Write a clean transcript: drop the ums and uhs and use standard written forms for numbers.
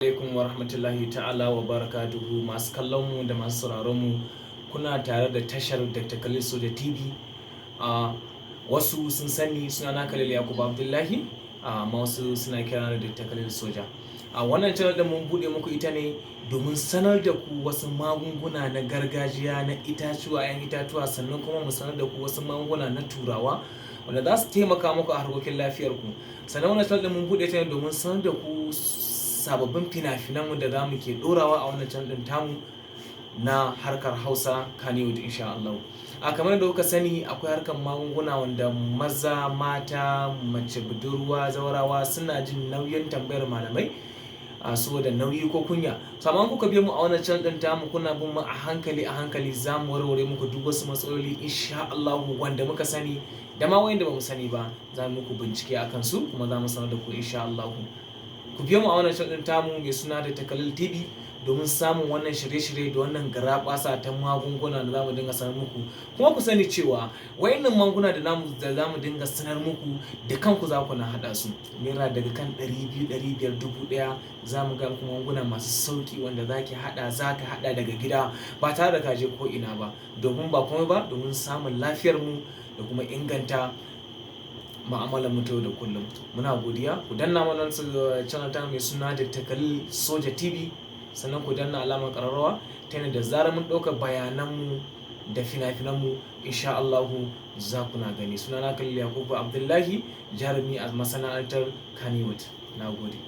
Alaikum wa rahmatullahi ta'ala wa barakatuhu. Masu kallon mu da masu sauraron mu, kuna tare da tashar Dr. Khalil Soja TV. Wasu sun sani suna na Khalil Yakubu Abdullahi, amma wasu suna kira da Dr. Khalil Soja. A wannan channel din mun bude muku ita ne domin sanar da ku wasu magunguna na gargajiya na itatuwa, 'yan itatuwa, sannan kuma mu sanar da ku wasu magunguna na Turawa wanda za su taimaka muku a harkokin lafiyar ku. Sannan wannan channel din mun bude ta ne domin sanar da ku sababbin fina-finanmu da za mu ke dorawa a wannan channel din tamu na harkar Hausa Kannywood, insha Allah. A kamar da kuka sani, akwai harkar magunguna wanda maza, mata, mace budurwa, zaurawa suna jin nauyin tambayar malamai a saboda nauyi ko kunya. So amma kuka biyo mu a wannan channel din tamu, kuna bin mu a hankali a hankali, za mu warware muku duk wasu matsaloli, insha Allah, wanda muka sani da ma wayanda bamu sani ba. Za mu muku bincike akan su kuma za mu sanar da ku, insha Allah. Ku biyo mu a wannan channel din tamu mai suna da Takalil TV domin samun wannan shirye-shirye da wannan garabasa ta magunguna da zamu dinga sanar muku. Kuma ku sani cewa wayannan magunguna da zamu dinga sanar muku, da kanku za ku na hada su. Naira daga kan 200, 500, 1000, za mu ga muku magunguna masu sauki wanda zaki hada, zaka hada daga gida ba tare da ka je ko ina ba, domin ba komai ba, domin samun lafiyar mu da kuma inganta ma'amalar mu ta yau da kullum. Muna godiya. Ku danna mana channel ta mai suna da Takalil Soja TV, sannan ku danna alamar ƙararrawa ta yadda da zarar mun ɗauka bayananmu da fina-finanmu, insha Allahu, za ku na gani. Sunana Khalil Yakubu Abdullahi, jarumi a masana'antar Kannywood. Na gode.